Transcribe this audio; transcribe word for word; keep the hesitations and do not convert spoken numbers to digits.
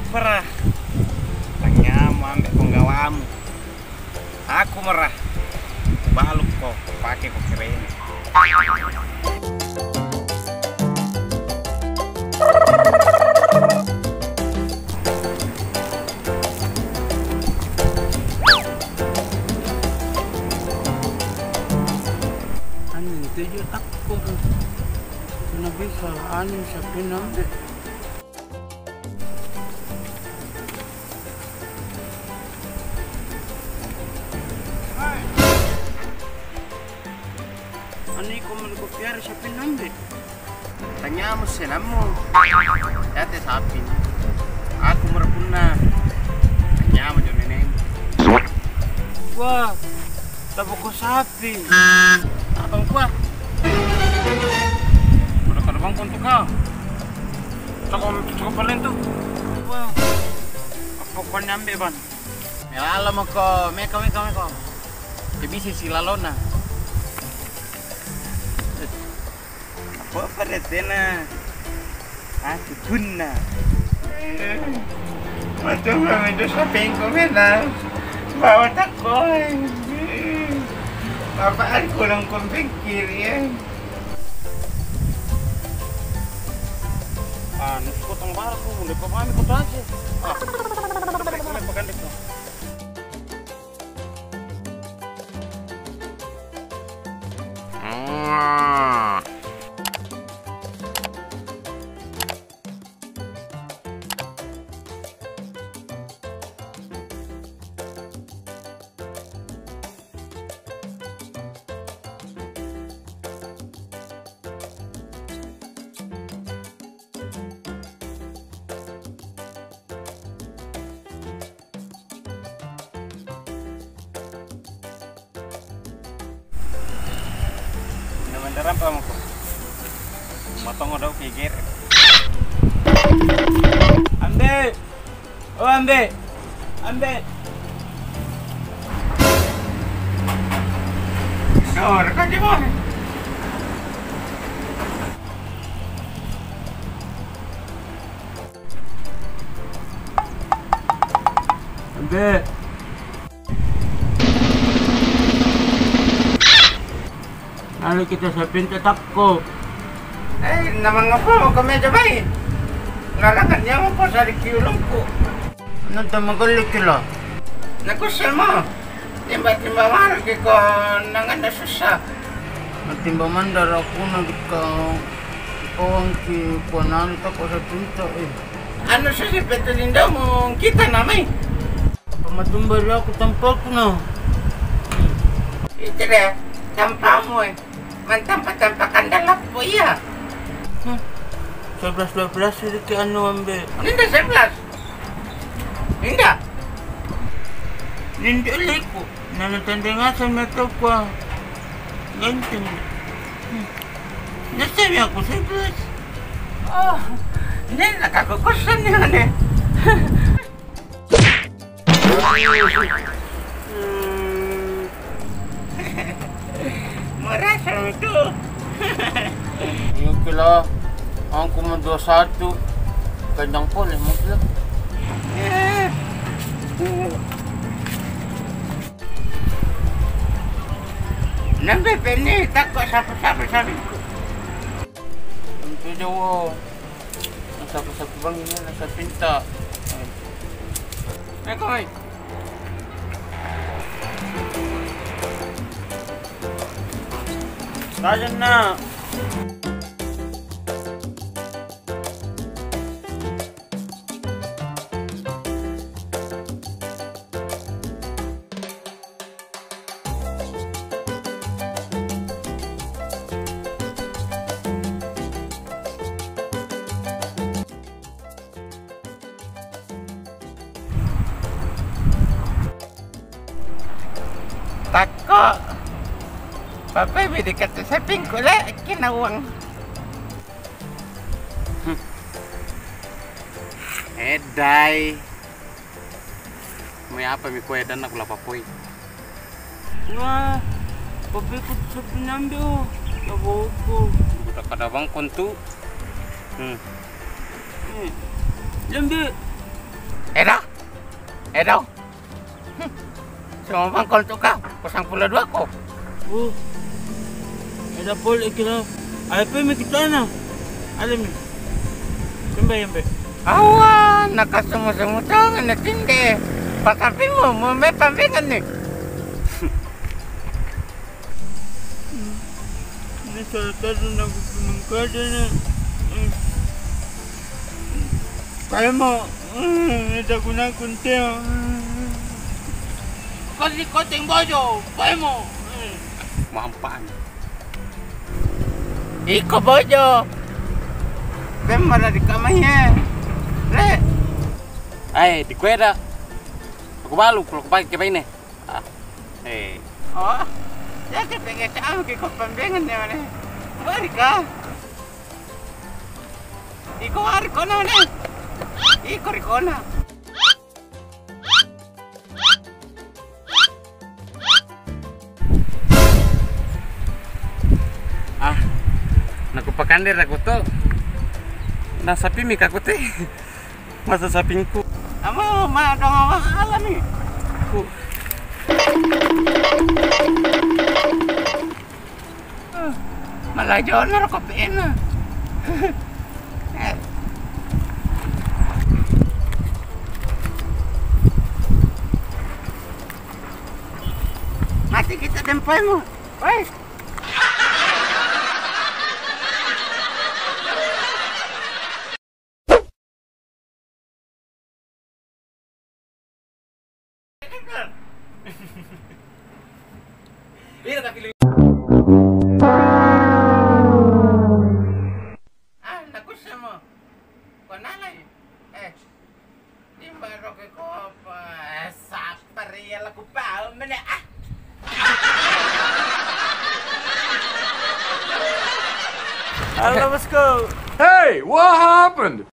Para tanya mo ambe penggawamu. Aku mera. Balu ko pake ko kerene. Anin tuju takko. Nabisa anin sapin ambe. Ani ko mele ko piara sapin ambe. Tanya mo sena mo. Yate sapin. Aku mera punna. Tanya mo jo nene. Wah, tabo ko sapin. Abang kua. Udah kada bang kontu ka. Coko, coko paling tu. Wah. Apa ko nyambe ban? Melalo mako, meko, meko, meko. Jadi sisi lalona. Apa pada tena? Aku guna. Matu mami dosa pengko mena. Bawa takko. Apa aku nang kompengkir ya. Ah, nus ko tang bara ko, le pa mami ko taje. Ah. Ko le pa kande ko. Naman daran pa mako. Matong daw pigir. Ambe! O ambe! Ambe! No, rekan di mo. Ambe. Lalu kita sapin tatakko. Eh, naman ngapa ko meja bai? Lalakan niya mo ko sari kiulungku. Nanta magali kila. Naku sama. Timba-timba mahal ki ko nangana susa. Timba mandar aku na di ka pawang ki ko nani tako sapinta, eh. Anu susi petu linda mo kita na mai. Apa matumba ri aku tampa ku na. Ite de, tampa mo, eh. Man tampa-tampa kandala po iya. Hmm. Sebelas dua belas ri ki anu ambe. Ninda sebelas. Ninda. Ninda liku. Nana tandinga sa meto kwa. Ganting. Hmm. Nasa mi aku sebelas. Oh. Nena kaku kusan ni ane. Merasa itu. Iyo kila, angku mo dua satu. Kandang pole mo kila. Nambe pene tako sapu-sapu sapu. Untuk jauh. Nasa ko sa bang ini, nasa pinta. Eko, oi. Tajan na. Tako. Papa bidi kata sapingku le kinawang. Hmm. Edai. Mai apa mi kue dan aku lapa poi. Wah, pape ku tu sapu nyambe o. Lapa oko. Budak kada bang kontu. Hmm. Eh, nyambe. Eda. Eda. Hmm. Sumabang ko untuk kau, kusang puluh dua ko. Oh. Eda pol ikira. Ai pe mi kita na. Ada mi. Sumba yambe. Awa, nakasumu-sumu tong na tinde. Pasapi mo, mo me pambingan ni. Ni sa tadu na ku mangkada na. Kaya mo, ni sa kuna kunte. Kasi ko ting bojo, kaya mo. Mampaan. Iko bojo. Pe mara di kamai e. Re. Ai, di kueda. Aku balu, kalau kupai ke paine. Ah, eh. Oh, ya ke penge chao ke ko pambengan ne mane. Bari ka. Iko ari kona mane. Iko ri kona. Ah, naku pakande ra kuto. Na sapi mi kakute. Masa sapingku. Ama, ma, dong ama, alami. Ku. Malajo na ko pena. Mati kita tempomu. Woi. Ah, naku semo. Ko nalai. Eh. Timba roke ko pa, eh, sapari ya laku pa, mene, ah. Halo, bosku. Hey, what happened?